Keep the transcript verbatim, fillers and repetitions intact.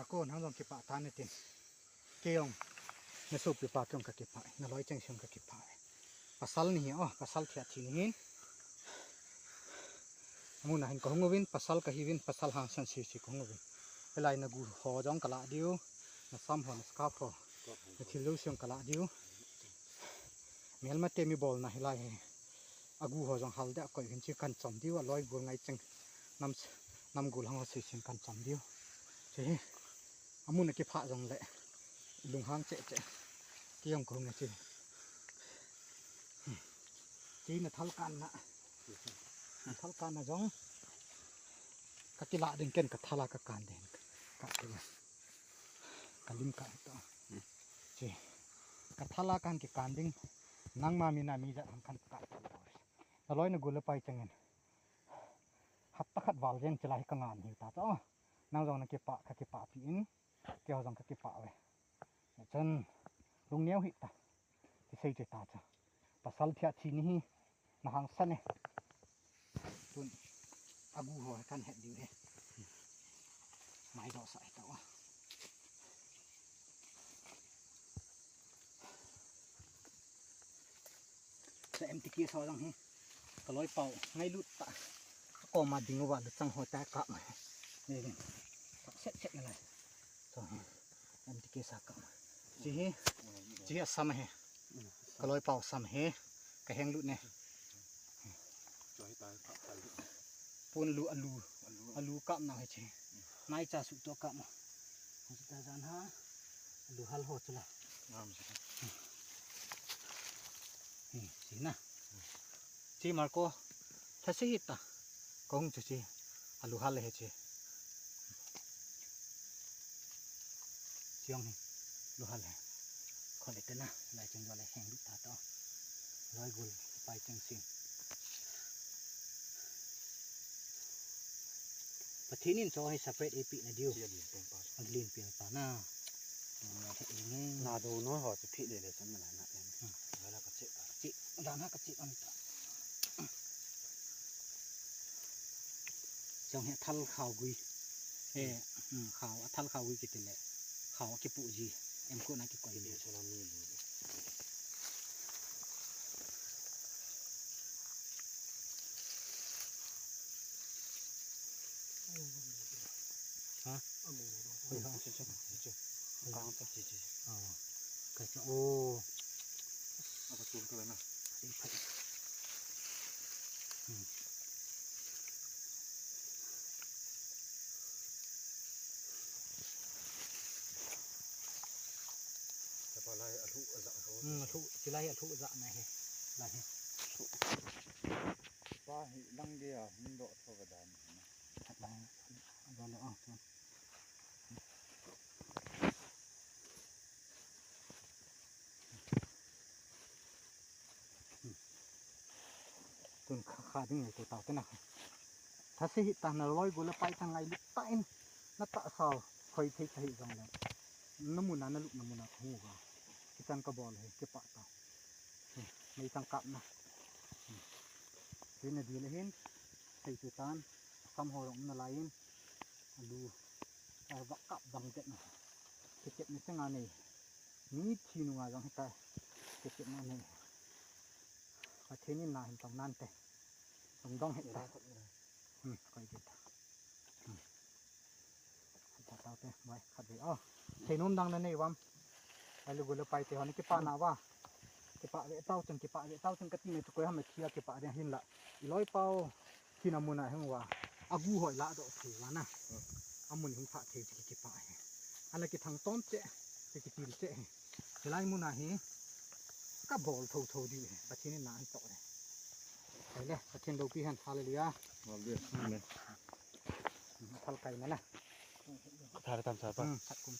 Ako, nang jong kipah tan tin. Kei jong, na sopipa kei jong kakipah, na loi cheng jong kakipah. Pasal nahi, oh, pasal thia thi nahin. Amun a hin kahung uvin, pasal kahiuvin, pasal hangsan sese kahung uvin. Hilai na gu ho jong kalah diu, na sam ho, na scarf ho, na thil jouse jong kalah diu. Melmate mi bolna hilai hi. Agu ho jong hal deh a koi hin chi kan chom diu, aloi gol ngai cheng. Nam, nam gol hang ho sese kan chom diu. Chi hi. Amun a kipah jongle lunghang cheh cheh. Kei jong kahung e chi. Chi na thal kanna. Na thal kanna jong. Kakilah ding ken kathal a kakan ding. Ka, ka, kalim ka to. Chi. Kathal a kan kikan ding. Nangma min a mi jat hang kan ka. Naloi nagol le pai chengin. Hapta khat val jen chilai hi kangam hi ta to. Nang jong nakipah, kakipah pi in. Kei ho jong kakipah ve. Chun, lungneo hih ta. Kisei che ta cha. Pasal thia thi nahi, na hangsan e. Tun, agu ho kan het diu he. Mai do sa ta wa. Sa M T K sa jang hi. Kaloi pau, ngailut ta. Koma ding uva luchang ho ta kap ma. Ni ni. Set set na lai. So, M T K sa kap ma. Chi hi, chi hi asam hi. Kaloi pau sam hi. Kaheng lut ne. Pun lu alu. Alu kap na hi chi. Nai cha su to kap ma. Ho ta jan ha. Alu hal ho chula. Hi, chi na. Chi Marco, thase hita. Kong chu chi. Alu hal he chi. Chiong hi. Lu hal he. Khole te na. Lai cheng jo le heng lu ta to. Loi gul. Pai cheng sin. Pathen in cho hi separate eipeh na diu. Chi alin pen pa. Alin pen pa na. Na do no ho chu phi le le san na na. Wala ka che ta. Chi dan ha ka che an ta. Chong hi thal khao gui. Eh, hmm, khao, athal khao gui kiti le. Khao kipu ji. Em ko na kikoi ji. Ha? Oi, ha, chi, chi, chi, chi. Kang chi, chi, chi. Oh. Ka cha, oh. Apa tum ka na? Chi, chi. Hmm. Chapa lai alhu aja ho. Hmm, alhu, chi lai alhu aja na he. Lai he. Pa hi lang dia, hung do tho ga dan. Lai, lai le, oh, tu. Tun kha, kha ding ngai ko tau te na. Thase hita, naloi gol le pai ta ngailut ta in. Na ta sao, khoi thei ta hi jong le. Na mun a, na lut na mun a, hu ga. Kichan ka bol hi, kipah ta. Hi, mei chang kap na. Hi. Hi na di le hin. Thei chu tan. Sam ho jong na lai in. Alu. A va kap bang det na. Kikep ni chenga nei. Mi thi nunga jong hita. Kikep na nei. Pathen in na hin tong nante. Tong dong hita. Hmm, koi hita. Hmm. Hita tau te, boi, khat ve. Oh, thei nom dang na nei uvam. Ai lu gu le pai te hon kipah na va. Kipah ve tau chun, kipah ve tau chun kati me chu koi ham me thia kipah de hin la. I loi pau. Hina mun a hung uva, agu hoi la doh thei uva na. Hmm. Amun hung pha thei chu kipah hi. Ana kithang tom che, chu kitil che hi. Hilai mun a hi, ka bol tho tho diu hi. Pathen in na an toh hi. Hai le, Pathen loupi hen, hallelujah. Hallelujah. Hmm. Amen. Hmm, thal kai na na. Thal tam sa pa. Hmm, khat kum.